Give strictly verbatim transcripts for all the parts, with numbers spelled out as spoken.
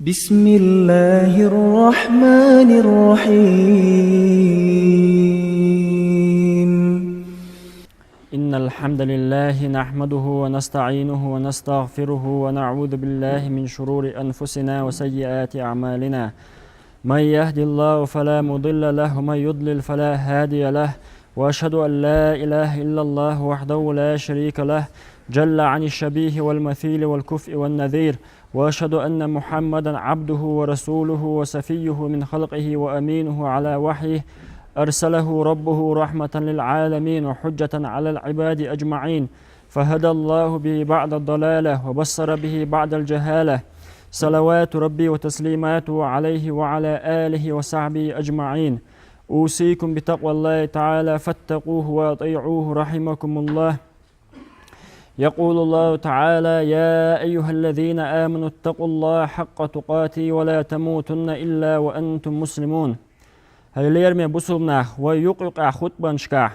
بسم الله الرحمن الرحيم. إن الحمد لله نحمده ونستعينه ونستغفره ونعوذ بالله من شرور أنفسنا وسيئات أعمالنا. من يهد الله فلا مضل له ومن يضلل فلا هادي له. وأشهد أن لا إله إلا الله وحده لا شريك له، جل عن الشبيه والمثيل والكفء والنذير. وأشهد أن محمدا عبده ورسوله وصفيه من خلقه وأمينه على وحيه، أرسله ربه رحمة للعالمين وحجة على العباد أجمعين، فهدى الله به بعد الضلالة وبصر به بعد الجهالة، صلوات ربي وتسليماته عليه وعلى آله وصحبه أجمعين. أوصيكم بتقوى الله تعالى فاتقوه وأطيعوه رحمكم الله. يقول الله تعالى: يا أيها الذين آمنوا اتقوا الله حق تقاته ولا تموتن إلا وأنتم مسلمون. Хьай лераме бусулба нах, вай юкъ-юкъехь хутбанашкахь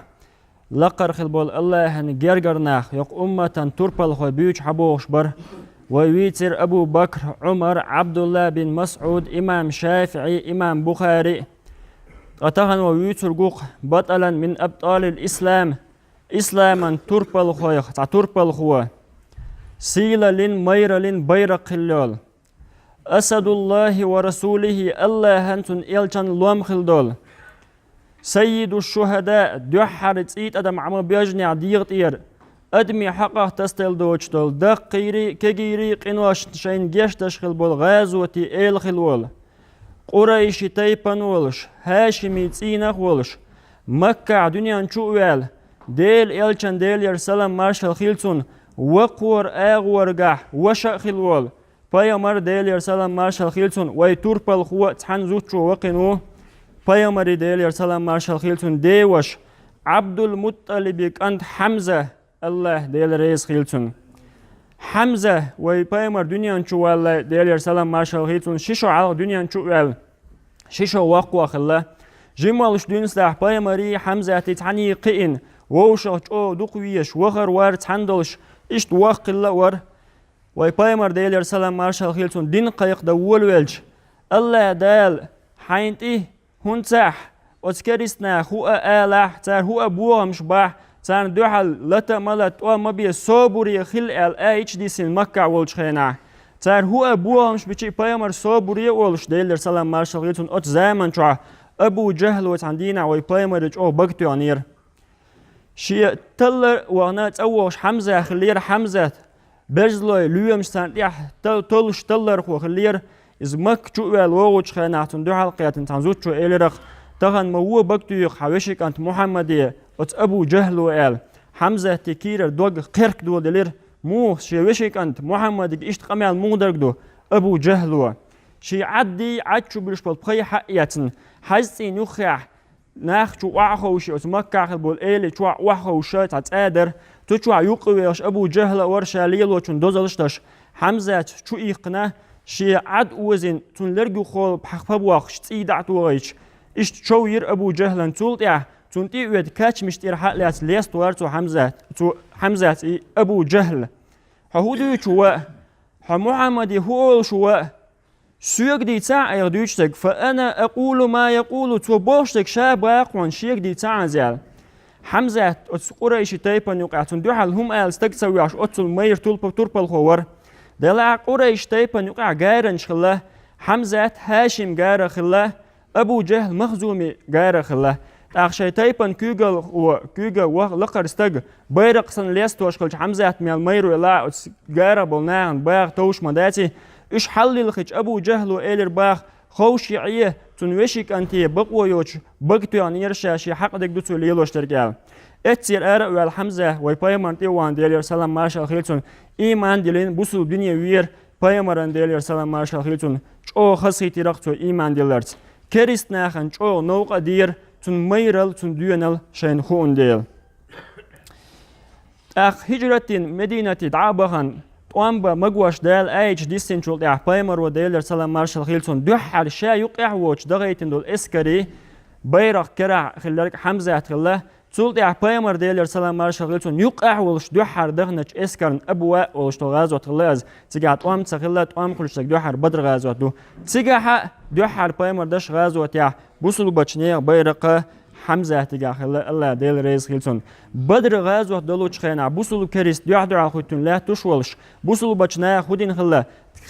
лакхара хила болу Аллахьан гергара нах, йокху умматан турпалхой буьйцуш хьабогӀуш бара. Вай вийцира Абу Бакр, Ӏумар, Ӏабдулла бин МасӀуд, имам ШафиӀи, имам Бухари. Ткъа тахана вай вуьйцург ву-кх батӀалан мин абтӀалил ислам, исламан турпалхойх цхьа турпалхо, сийлаллин, майраллин байракх хилла йолу. Асадуллахи ва расулихи, Аллахьан, цуьнан элчан лом хилла долу. Саййиду шухада, дуьххьара цӀий тӀадам Ӏама боьжнехь дегӀан тӀера, адамийн хьакъах тасаделла доцуш долу, даккхийрий, кегийрий къиношна шайна гечдеш хилла болу гӀазотийн эла хилла волу. Къурайши тайпана волуш, хьашимийн цӀийнах а волуш, Маккахь дуьнен чу а ваьлла, Делан элчан, Делера салам маршалла хила цунна, вакхара агӀоргахь ваша а хилла волу, пайхамар, Делера салам маршалла хила цунна, вай турпалхо а цхьана зудчо вакхина ву, пайхамаран, Делера салам маршалла хила цунна, деваша, Ӏабдул-МуттӀалибан кӀант Хьамза, Аллахь Дела реза хила цунна. Хьамза, вай пайхамар дуьнен чу валлалц, Делера салам маршалла хила цунна, ши шо хьалха дуьнен чу а ваьлла, ши шо воккхо хилла. Жималлаш дуьйцуш, пайхамарий Хьамзатий цхьаьний кхиъна, вовшах чӀогӀа дукха везаш, вахар вар цхьаьна долуш, иштта воккха хилла а вара. Вай пайхамар, Делера салам маршалла хила цунна, дин кхайкхадан волавелча, Аллахь Дала, хьайна тӀе хӀунда ца Ӏа, оцу керист наха хӀуъа а алахь, цара хӀуъа а бохамаш бахь, царна дуьхьал лата а ма лата, тӀом ма бе, собаре хила аьлла, аьтту диссина Маккахь волчу хенахь. Цара хӀуъа а бохамаш бича а, пайхамар собаре а волуш, Делера салам маршалла хила цунна, оцу заман чохь Абу Джахьло цхьана дийнахь вай пайхамаре чӀогӀа бага тоьхнера. Шен таллар а вахана цӀа вогӀуш Хьамза хиллера, Хьамзат, берзалой, лоьмаш царна тӀехь тал-, толлуш таллархо хиллера. Иза Макка чу а ваьлла вогӀучу хенахь, цунна дуьхьал кхетта цхьана зудчо элира-кх: «Тахана ма вон бага туьйху хьан вешин кӀант Мухьаммаде оцу Абу Джахьло», — аьлла. Хьамзатан кийрара дог кхеркадоладелира. Муха шен вешин кӀант Мухьаммадага иштта къамел муха дерг ду Абу Джахьло? Шен Ӏаддий, Ӏад чу буьлуш болу пхи хьаъ эцна, хьаьзцӀийн юххехь, нах чу охьаховший, оцу Маккахь хилла болу эли чохь охьаховша цхьа цӀа дара. Цу чохь юккъе вехаш Абу Джахьла а вара, ша лелочун дозаллаш а деш. Хьамзат чу иккхина, шен Ӏад озийна, цунна лерг юххехула пхьа-, пхьа бохкуш, цӀий дӀа а тохуьйтуш, иштта чов йира Абу Джахьлан. Цул тӀаьхьа цунна тӀе а оьду, кечамаш тӀера хьа а лаьцна, леставора цо Хьамзат, цо Хьамзат и Абу Джахьл. Хьо хӀун дуьйцу ван? Хьо Мухьаммаде хӀун олуш ван? Соьга дийцахь, айхьа дуьйцу стаг, фа ана акъулу ма якъулу, цо бохуш стаг ша баккха хьуна, шега дийцахь, азъял. Хьамзат оцу къурайши тайпана юкъахь, цунна дуьхьал хӀума ала стаг ца веш, оццул майра тулпа-, турпалхо вара. Делахь къурайши тайпана юкъахь гайранаш хилла, Хьамзат хьашим гара хилла, Абу Джахьл махзуми гара хилла. ТӀаккха шайн тайпана куьйгалхо, куьйга вах-, лакхара стаг, байракх санна лестош хилча, Хьамзат мел майра велахь, оцу гарах болу нахана баха товш ма даций. Уьш хьаллилхича, Абу Джахьло элира баха: «Ховш йиъе, цунна вешин кӀанте бакъо йоцуш бага тоьхнера ша, шен хьакъ дерг ду цо лелош дерг», — аьлла. Эццера ара а ваьлла Хьамза, вай пайхамарна тӀе а вахана, Делера салам маршалла хила цунна, ийман диллина, бусулба дине веара, пайхамаран, Делера салам маршалла хила цунна, чӀогӀа хазахийтира-кх цо ийман дилларца. Керист нахана чӀогӀа новкъа а дера цунна майралла, цунна доьналла шайна хууна дела. ТӀаккха хӀижрат дина Мединате дӀа а бахана, тӀом бан магош Дала аяташ диссинчул тӀаьхьа пайхамаро, Делера салам маршалла хила цунна, дуьххьара ша юккъехь а воцуш дахийтина долу эскарийн байракх карахь хилларг Хьамзат хилла, Цул тӀаьхьа пайхамар, Делера салам маршал хилла цунна, юккъехь волуш дуьххьара дахначу эскарна Абва олуш долу гӀазот хилла иза. Цигахь тӀом ца хилла, тӀом хуьлуш стаг дуьххьара Бадр гӀазот ду. Цигахь а дуьххьара пайхамар даш гӀазотехь бусулбачу нехан байракх Хьамзатигахь хилла, Алла Дела реза хилла цунна. Бадр гӀазот долучу хенахь бусулба керист дуьхь-дуьхьал хӀуьттуьнан лаьтташ волуш, бусулбачу наха хӀун дина хилла,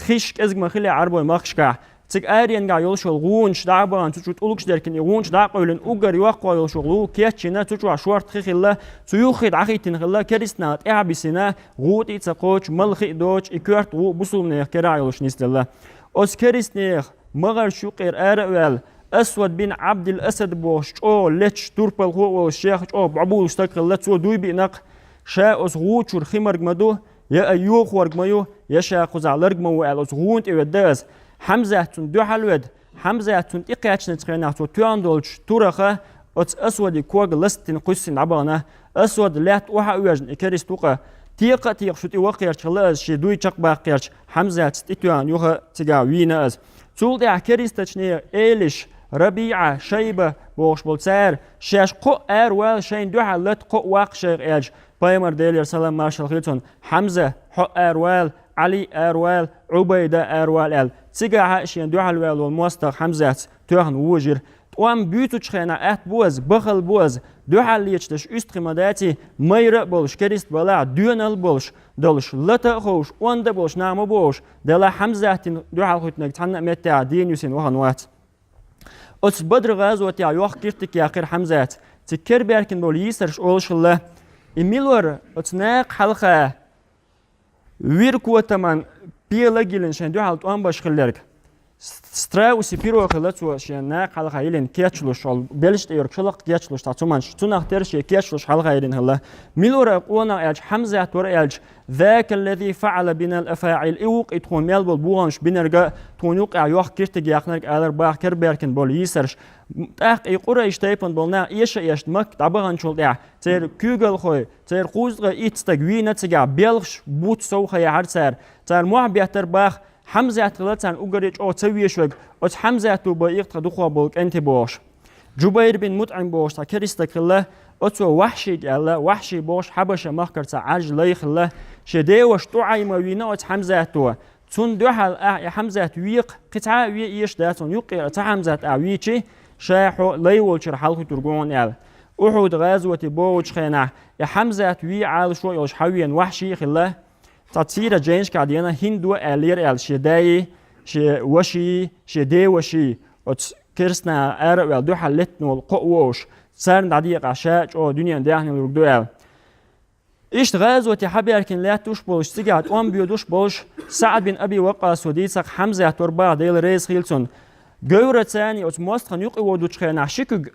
хиш кӀезиг ма хилла Ӏарбойн махкашкахь. Цига аренгахь йолуш йолу гӀунаш дӀа а бахана, цу чу тӀулгаш деркина и гӀунаш дӀа а къевлина, уггар йоккхо йолуш йолу лув кечйина, цу чохь шорта хи хилла, цу юххе дӀахӀиттина хилла, керист наха тӀаьхьа бисина, гӀу тӀе а ца кхочу, мала хи а доцуш, и коьрта гӀу бусулбанех керахь йолуш нисделла. Оцу керист нехан магӀарш юккъера ара а ваьлла, Асвад бин Абдил Асад бохуш чӀогӀа леташ турпалхо а волуш, шех чӀогӀа бӀобулуш стаг хилла, цо дуй биъна-кх, ша оцу гӀу чуьра хи марг ма ду, я а йохорг ма ю, я ша кхузахь ларг ма ву аьлла, оцу гӀуна тӀе ведда аса. Хьамзат цунна дуьхьал ведда. Хьамзат цунна тӀекхаьчначу хенахь цо тоьхна долчу тураха оцу Асвади ког ластина кхуьссина дӀабахана. Асвад лаьтта охьа а оьжна, и керист ву-кха. Текха а текха шу тӀе ваккхерчу хилла аса, шен дуй чекхбаккхерчу Хьамзатца тӀетоьхна юха цигахь вийна аса. Цул тӀаьхьа керистачу нехан элиш, РабиӀа, Шайба бохуш болу цара, шаьш кхоъ ара вала, шайна дуьхьал лата кхоъ ваккха шайх аьлча, пайхамар, Делера салам маршал хилла цунна, Хьамза, хьо ара вала, Ӏали ара вала, Ӏубайда ара вала аьлла. Цигахь а шена дуьхьал ваьлла волу мостагӀа Хьамзатца тоьхна вожийра. ТӀом буьйцучу хенахь атта бу аса, бахала бу аса, дуьхьал леташ дерш уьстагӀий ма даций, майра а болуш, керист балахь, доьналла а болуш, долуш, лата а ховш, онда а болуш нах ма бу уьш, делахь Хьамзатина дуьхьал хӀуьттинарг цхьанна а меттехь дийна юьсина вахана вац. Оцу Бадр гӀазотехь йоккха киртиг яьккхира Хьамзатца. Цига кер баьркина болу йийсарш олуш хилла. И мила вара оцу наха хьалха вир котаман пела а гилина шайн дуьхьал тӀом беш хилларг? Страуси Перо хилла цо шен наха хьалха йиллина кечлуш, хьол белшаш тӀе йорг шалакъ кечлуш цхьа цуманаш. Цунах тера шен кечлуш хьалха йиллина хилла. Мила вара къонах аьлча, Хьамзат вара аьлча, «Зака аллази фаъала бинал афаъил», и ву-кх и тхуна мел болу бохамаш бинарг а, тхуна юккъехь йоккха киртиг яьккхинарг алар баха кер баьркина болу йийсарш. ТӀаккха и Къурайш тайпана болу нах эша а эшна Макка дӀабаханчул тӀаьхьа, церан куьйгалхой, церан кхузткъе итт стаг вийна цигахь, белхаш буц сов хан яхьара цара. Цара мохь беттара баха, Хьамзат хилла царна уггаре чӀогӀа ца вешверг, оцу Хьамзато бен иккха тхан дукхох болу кӀентий бохуш. Джубайр бин МутӀим бохуш цхьа керистаг хилла, оцо Вахьшийга аьлла, Вахьший бохуш Хьабаша махкара цхьа Ӏаьржа лай хилла, шен деваша ТӀуӀайма вийна оцу Хьамзато. Цунна дуьхьал ахь и Хьамзат векха, кхин цхьа а вен эша дац хьуна, юккъера цхьа Хьамзат ахь вийчи, ша хьо лай волчуьра хьалхуьттур гу хьуна аьлла. Ухьуд гӀазоте богӀучу хенахь и Хьамзат вен Ӏалашо а йолуш хьан вена Вахьший а хилла, цхьа цийра жайнашкахь деана, ХӀинду аьллера аьлла шен даи, шен ваши, шен деваши, оцу керстанаха ара а ваьлла дуьхьал леттина волу кхоъ ву уьш, царна дӀадекъахь ша а чӀогӀа дуьненан даьхнилург ду аьлла. Иштта гӀазоте хьабаьркина лаьтташ болуш, цигахь тӀом боьдуш болуш, СаӀд бин Аби Ваккъасо дийцарх, Хьамзат вара баха, Дела реза хила цунна. Говра царний оцу мостагӀана юкъа водучу хенахь ши куьг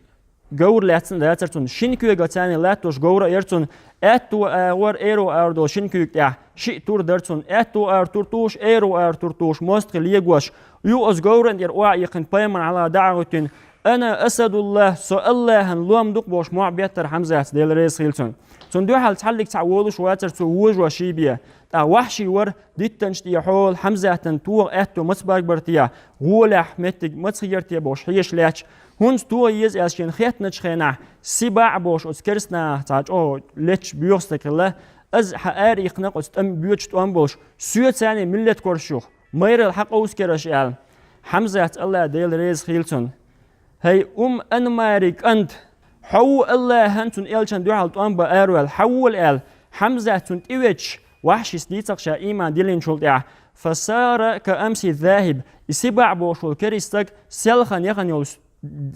говр лаьцна дацара цунна. Шина куьйга царний латтош говр а яра цунна. Аьтту агӀор, эро агӀор долу шина куьйга тӀехь шиъ тур дара цунна. Аьтту агӀор тур тухуш, эро агӀор тур тухуш, мостагӀий легош. Юха оцу говран тӀера охьа а иккхина, пайхамарна хьалха дӀа а хӀуьттина, «Ана Асадуллах, со Аллахьан лом ду-кх», бохуш, мохь беттара Хьамзатца, Дела реза хила цунна. Цунна дуьхьал цхьаллиг цхьаъ волуш вацара цо вожош ший бен. ТӀаккха Вахьший вара, диттанаш тӀе хьола, Хьамзатан тоха аьтту маца баргбар те, гӀолехь меттиг маца хигар те бохуш хьеша лаьтташ. ХӀинца тоха еза аьлла шена хеттачу хенахь, СибаӀ бохуш оцу керстанахах цхьа чӀогӀа леташ боьха стаг хилла, иза хьа ара иккхина оцу тӀам боьдуш тӀом болуш, соьца царний миллет кораш юха, майралла хьан къовсакераш аьлла. Хьамзатца, Алла Дела реза хила цунна. ХӀай Умм Анмари кӀант, хьо ву Аллахьан цунна элчан дуьхьал тӀом бан араваьлла, хьан волу аьлла, Хьамзат цунна тӀеветташ, Вахьшис дийцарх ша ийман диллинчул тӀаьхьа, фасара ка амси захиб, и СибаӀ бохуш волу керистаг селхана яхана йолу,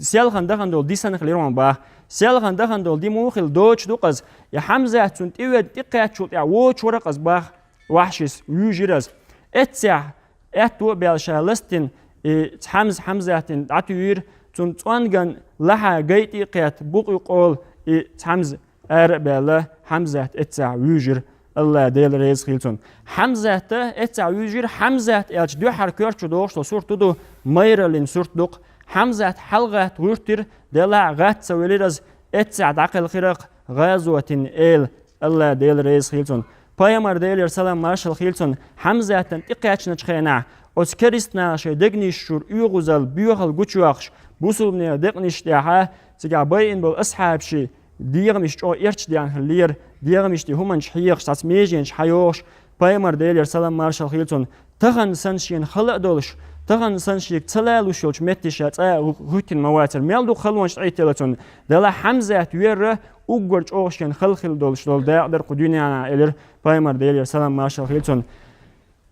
селхана дахана долу ди санна хилира хьуна баха. Селхана дахана долу ди муха хила доцуш ду-кх иза, и Хьамзат цунна тӀеведда тӀекхаьччул тӀаьхьа воцуш вара-кх иза баха. Вахьшис вуьйжира иза. Эццехь, аьтто а баьлла ша ластина, и цхьамза Хьамзатина дӀатуьйра, цунна цӀонган лахьа гай тӀе а кхетта, букъ юккъе а волу и цхьамза ара а баьлла, Хьамзат эццехь вуьйжира, Алла Дела реза хила цунна. Хьамзат эццехь вуьйжира, Хьамзат аьлча дуьххьара коьрта чу догӀуш долу сурт ду, майраллин сурт ду-кх. Хьамзат хьалагӀатта гӀуьртира, делахь а гӀатта ца велира иза, эццехь дӀакхелхира-кх гӀазотин эла, Алла Дела реза хила цунна. Пайхамар, Делера салам маршалла хила цунна, Хьамзатан тӀекхаьчначу хенахь, оцу керистанаха шайн дегнаш чуьра оьгӀазалла, боьхалла гучуйоккхуш, бусулбанийн декънаш тӀехь, цигахь байина болу асхьабаший, дегӀамаш чӀогӀа эрча даьнна хиллера, дегӀамаш тӀе хӀуманаш хьоьхуш, цхьацца меженаш хьайохуш, пайхамар, Делера салам маршал хилла цунна, тахан санна шена хала а долуш, тахан санна шега ца лалуш йолчу метте ша цкъа а хӀуьттина ма вацара. Мел дукха халонаш тӀеӀиттина цунна. Делахь Хьамзат верра, уггар чӀогӀа шена хала хилла долуш долу дакъа дара кху дуьненахь, элира пайхамар, Делера салам маршал хилла цунна.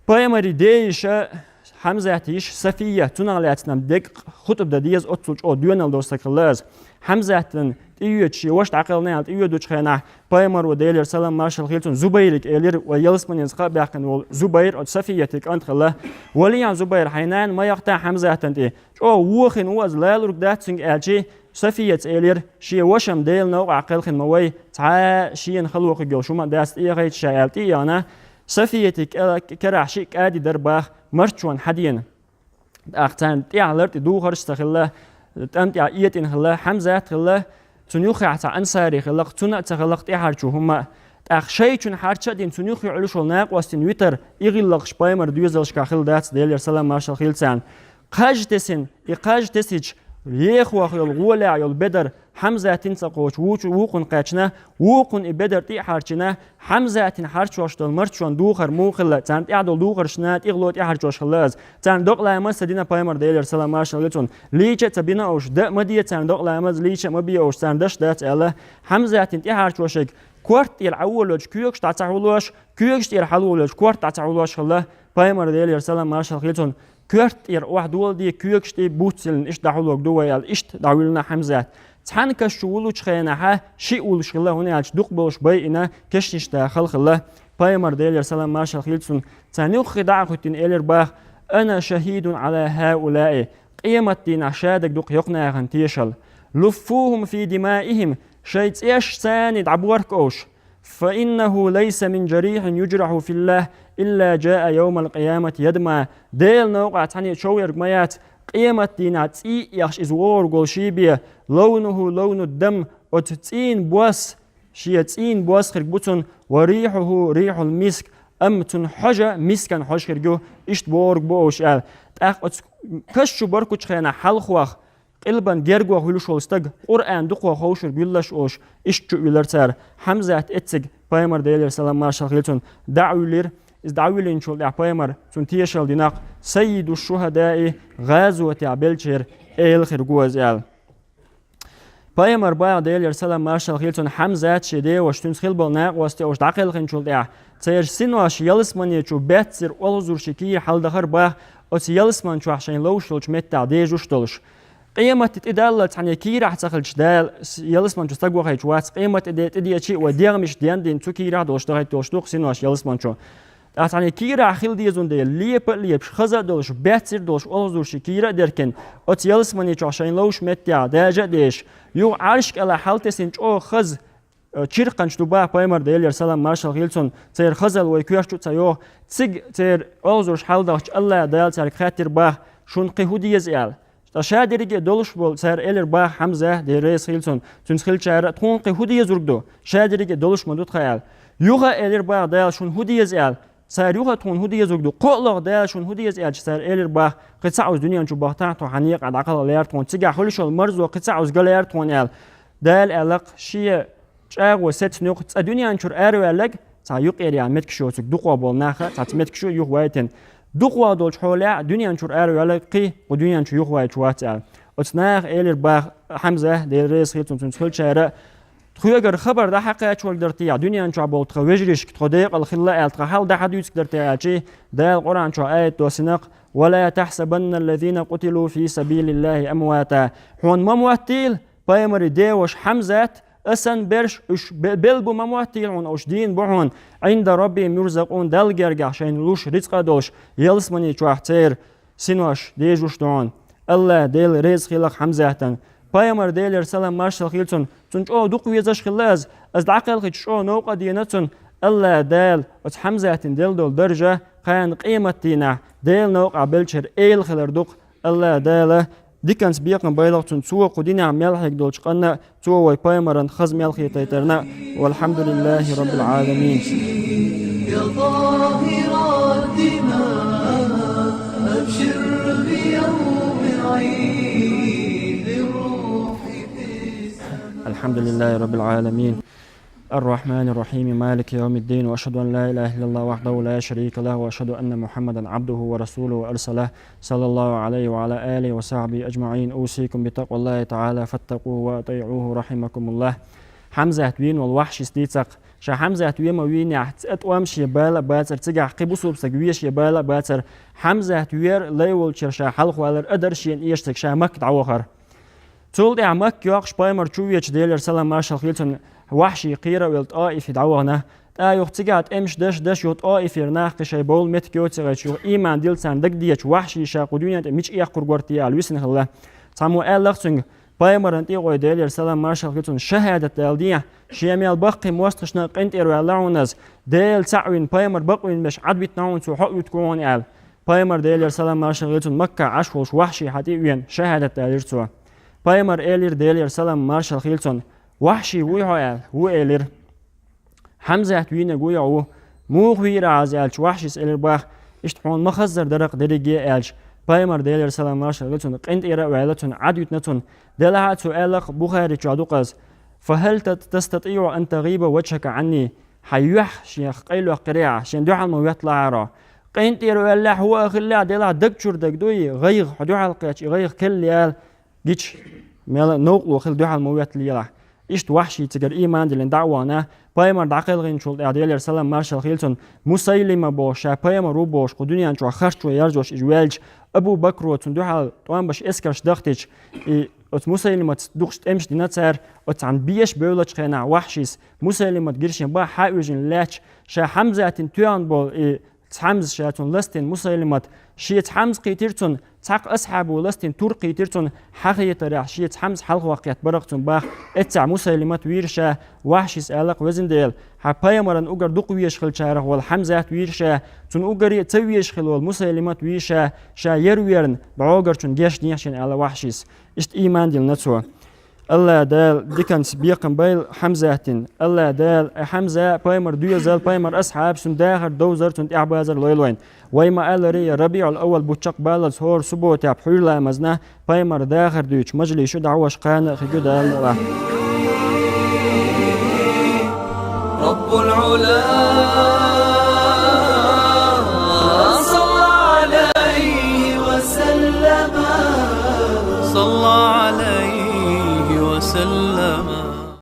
Пайхамаран ден йиша, Хьамзатан йиша Сафия, цунах лаьцна-м дерриг хутба дан деза, оццул чӀогӀа доьналла долу стаг хилла иза. Хьамзатана тӀеоьцуш, шен ваша дӀакхелхина аьлла тӀеоьцучу хенахь, пайхамаро, Делера салам маршал хилла цунна, Зубайрга элира, вай ялсаманеца кхаъ баьккхина волу Зубайр, оцу Сафияти кӀант хилла: «Вале, Зубайр, хьайн нана ма яхта Хьамзатана тӀе. ЧӀогӀа вохийна ву иза, лалург дац цуьнга», аьлча, Сафияс элира: «Шен ваша-м Делан новкъахь кхелхина ма вай, цхьа а шена хало хир йолуш хӀума дац тӀеэхийта ша», аьлла тӀеэхна, Сафияти кӀел-, керахь шиъ кӀади дара боху марчонан хьадена. ТӀаккха царна тӀехь лар тӀе духарш а ца хилла, тӀам тӀехь этӀина хилла, Хьамзат а хилла, цунна юххехь цхьа ансари хилла-кх, цунна а ца хилла-кх тӀехьарчо хӀумма а. ТӀаккха шайчунна хьарча а дина, цунна юххе Ӏуьллуш волу накъостина витар и гӀиллакхаш пайхамаран доьзалшкахь хилла дац, Делера салам маршал хилла царна. Кхаж тесина, и кхаж тесича, ехох йолу гӀолехь йолу бедар Хьамзатина ца кхочу вучу-, вукхунна кхаьчна, вукхунна и бедар тӀе а хьарчийна, Хьамзатина хьарчош долу марчонан духар муха хилла, царна тӀехь долу духаршна тӀехула тӀехьарчош хилла иза. Царна докъа ламаз ца дина пайхамар, Делера салам маршал хилла цунна. Лийча а ца бина уьш, дан а ма де царна докъа ламаз, лийча а ма бе уьш, царна даш дац аьлла, Хьамзатина тӀехьарчошиг корта тӀера Ӏа волавелча, когаш дӀа ца хьулош, когаш тӀера хьалаволавелча, корта дӀа ца хьулош хилла пайхамар, Делера салам маршал хилла цунна. Коьрта тӀера охьадола де, когаш тӀе буц йиллина, иштта дӀахьулург ду вай аьлла, иштта дӀавуьллина Хьамзат. Цхьана каш чу вулучу хенахь шиъ вулуш хилла, хӀунда аьлча дукха болуш байина, кешнаш даха хала хилла. Пайхамар, Делера салам маршал хилла цунна, царна юххе дӀа а хӀиттина, элира боху: «Ана шахӀидун Ӏала хӀаулаи», къематдийнахь ша дерг ду-кх йоккха нахана тешалла. «Луффухум фи димаихим», шайн цӀеш царна дӀаборкуьйтуш. «Фа иннаху лайса мин жарихьин южрахьу филлахь илла жаа явмал къиямати ядма». Делан новкъахь цхьаьна чов ерг ма яц, къематдийнахь цӀий а эцна иза вогӀург волуш бен, «лавнуху лавну дам», оцу цӀийнан бос, шен цӀийнан бос хирг бу цуьнан, «ва рихьуху рихьул миск», амма цуьнан хьожа мискан хьожа хирг ю, иштта богӀург бу уьш аьлла. ТӀаккха оцу каш чу баркучу хенахь хьалхох, къилбан гергох вуьллуш волу стаг, Къуръан дукхох ховшург вуьллуш олуш, иштта чу а вуьллура цара. Хьамзат эцциг, пайхамар, Делера салам маршал хилла цунна, дӀа а вуьллира. Иза дӀавуьллинчул тӀаьхьа пайхамар цунна тешалла дина-кх, саййиду шухӀадаи, гӀазотехь беллачеран эла хирг ву иза аьлла. Пайхамар боху, Делера салам маршал хилла цунна, Хьамзат, шен деваша, цуьнца хилла болу накъостий уьш дӀакхелхинчул тӀаьхьа, церан синош ялсамане чу баьццара олхазарш шен кийра хьаладахара боху, оцу ялсамани чохь шайн ловш йолчу меттехь дежуш долуш. Къематди тӀедаллалц цхьаьна кийрахь ца хилча, Дала с-, ялсамани чу стаг вахийтуш вац, къематди тӀедеача а вай дегӀмаш дендина цу кийрахь долуш дахийта долуш ду-кх синош ялсамани чу. ТӀаккха цхьаьна кийрахь хила дезаш дела, лепа а лепаш, хаза а долуш, баьццара долуш, олхазарш шен кийра а деркина, оцу ялсамани чохь шайн ловш меттехь дажа а дежаш, юха Ӏарш кӀелахь хьалатесна чӀогӀа хаза, э, чиркханаш ду боху пайхамар, Делера салам маршал хилла цунна, церан хазалла вай коьрта чу а ца йогӀу, цига церан олхазарш хьаладахча, АллахӀ Дала цаьрга хаьттира боху: «Шуна кхин хӀун деза?» аьлла. Ткъа ша дерриге а долуш болу цара элира боху, Хьамза, Дела реза хила цунна, цуьнца хилчара: «Тхуна кхин хӀун дезург ду? Ша дерриге а долуш ма ду тхан», аьлла. Юха а элира боху Дала: «Шуна хӀун деза?» аьлла. Цара юха тхуна хӀун дезург ду? КхоалгӀа Дала шуна хӀун деза аьлча, цара элира боху: «Кхин цхьаъ оцу дуьнен чу бахийтахь, тхо хьан некъа дӀакхалха лаьара тхуна, цигахь хуьлуш йолу марзо кхин цхьаъ оцу ган лаьара тхуна», аьлла. Дала аьлла-кх шен чӀагӀо сецна юкъа: «Цкъа дуьнен чуьра араваьлларг цхьа юкъера яьлла меттигаш йоцург, дукхох болу нах а цхьацца меттигаш ю юхавайтина. ДукхохӀо долчу хьолехь а дуьнен чуьра араваьлларг кхин кху дуьнен чу юхавайташ вац», аьлла. Оцу наха элира боху, Хьамза, Дела реза хила цунна, цуьнца хилчара: «Тхоьгара хабар дӀахьакхачорг дара техьа дуьнен чохь болу тхан вежаршка, тхо декъала хилла аьлла, тхан хьал дӀахьадуьйцург дара техьа?» аьлча, Дала Къуръан чохь аят доссина-кх: «Ва ла тахьсабанна аллазина къутилу фи сабилиллахи амвата». Хьуна ма моттийла, пайхамаран деваша Хьамзат а, цуьнан берш, уьш бе-, белла бу, ма моттийла хьуна, уьш дийна бу хьуна, «Ӏинда раббихим юрзакъун», Далла гергахь шайна луш рицкъа а долуш, ялсамани чохь церан синош дежуш ду хьуна. АллахӀ Дела реза хила-кх Хьамзатана. Пайхамар, Делера салам маршал хила цунна, цунна чӀогӀа дукха везаш хилла иза, иза дӀакхелхича чӀогӀа новкъа а дина цунна. АллахӀ Дала оцу Хьамзатана делла долу даржа кхана къематдийнахь Делан новкъахь беллачеран эла хилар ду-кх. АллахӀ Дала диканца бекхам бойла-кх цунна, цо кху динехь мел хьегна долчу къинна а, цо вай пайхамаран хаза мел хетийтарна а. Валхьамдулиллахи раббил Ӏаламин. الحمد لله رب العالمين، الرحمن الرحيم، مالك يوم الدين، وأشهد أن لا إله إلا الله وحده لا شريك له، وأشهد أن محمدا عبده ورسوله أرسله، صلى الله عليه وعلى آله وصحبه أجمعين. أوصيكم بتقوى الله تعالى، فاتقوه وأطيعوه، رحمكم الله. Хьамзат вийна волу вахьшис дийцахь, ша Хьамзат вен ма вийнехь, цӀа тӀом шен бала а бацара, цигахь кхин бусулба стаг вен шен бала а бацара, Хьамзат вер, лай волчуьра ша хьалхавалар а дара шена эшарг, ша Макка дӀавахара. Цул тӀаьхьа Макка йоккхуш пайхамар чу веача, Делера салам маршалла хила цунна, вахьши кхера а велла ТӀоифе дӀавахана. ТӀаккха юха цигахь тӀемаш даш, даш юха ТӀоифера нах кхин шайн бовла меттиг йоций гӀайчу юха ийман дилла царна дагадеача, вахьши ша кху дуьнен тӀе мича эккхур вара те аьлла висина хилла. Цхьаммо аьллера цуьнга, пайхамаран тӀе а гӀой, Делера салам маршалла хила цунна, шахӀадат дала дехьа, шен мел баккхий мостагӀчу накъа къинтӀера ваьлла хьуна ас, Дела цхьаъ вина, пайхамар бакъвина беш Ӏад витина хьуна цо, хьо а вуьту хьуна аьлла. Пайхамар, Делера салам маршалла хила цунна, Маккахь Ӏаш волуш вахьши хьан тӀе а веана, шахӀадат далира цо. Пайхамар элира, Делера салам маршалла хила цунна, вахьши вуй хьо аьлла, ву элира. Хьамзат вийнарг вуй хьо, ву. Муха вийра хьо аьлча, вахьшис элира боху, иштта хьуна ма-хаззара дара-кх дерриге а аьлча, пайхамар, Делера салам маршалла хила цунна, къинтӀера а ваьлла цунна, Ӏад витина цунна. Делахь а цо аьлла-кх, Бухари чохь ду-кх иза: «فهل تستطيع أن تغيب وجهك عني؟» Хьан юьхь шех къайлойоккхур яц, шен дуьхьал ма хӀоьтталахьара хьо. КъинтӀера ваьллехь, ву а хиллехь, делахь даг чуьра дага дуй, гӀайгӀа хьо дуьхьал кхечу, и гӀайгӀа кхел яла, гича, мел новкъарло хила дуьхьал ма хӀоьтталелахь. Иштта вахьши цигара ийман диллина дӀа а вахана, пайхамар дӀакхелхинчул тӀаьхьа, Делера салам маршалла хила цунна, Мусайлима бохуш, ша пайхамар ву бохуш, кху дуьнен чохь харцо яржош иза ваьлча, Абу Бакро цунна дуьхьал тӀом беш эскарш дахтича, и оцу Мусайлимаца дукхаш тӀемаш дина цара, оцу цхьана беша бевллачу хенахь вахьшис Мусайлимат гира шен бахьа хьа а вижина лаьтташ, ша Хьамзатина тоьхна болу и Хьамза ша цунна ластийна Мусайлимат, шеца Хьамза кхийтира цунна, цхьаккха асхьабо ластийна тур кхийтира цунна, хьахетарехь, шеца Хьамза хьалхаваккха кхетта бара-кх цунна боху, эццахь Мусайлимат вийра ша, вахьшис аьлла-кх, Везан Дела, хьан пайхамаран уггар дукха везаш хиллачарах волу Хьамзат вийра ша, цунна уггаре а ца везаш хилла волу Мусайлимат вийра ша, ша яр верна, дӀогӀарчунна гечдехьа шена аьлла вахьшис. Иштта ийман диллина цо. АллахӀ Дала диканца бекхам байла Хьамзатина. АллахӀ Дала, ай Хьамза, пайхамар доьзал, пайхамар асхьаб, цуьнан дахар, довзар, цуьнан тӀаьхьабазар лойла вайна. Вай ма-аллара, я РабиӀул-Аввал бутт чекхбаллалц хӀора субботехь пхьуьйра ламазна пайхамар дахар дуьйцуш мажлис ю, дӀахьош кхана а хир ю Дала мукъалахь. رب العلا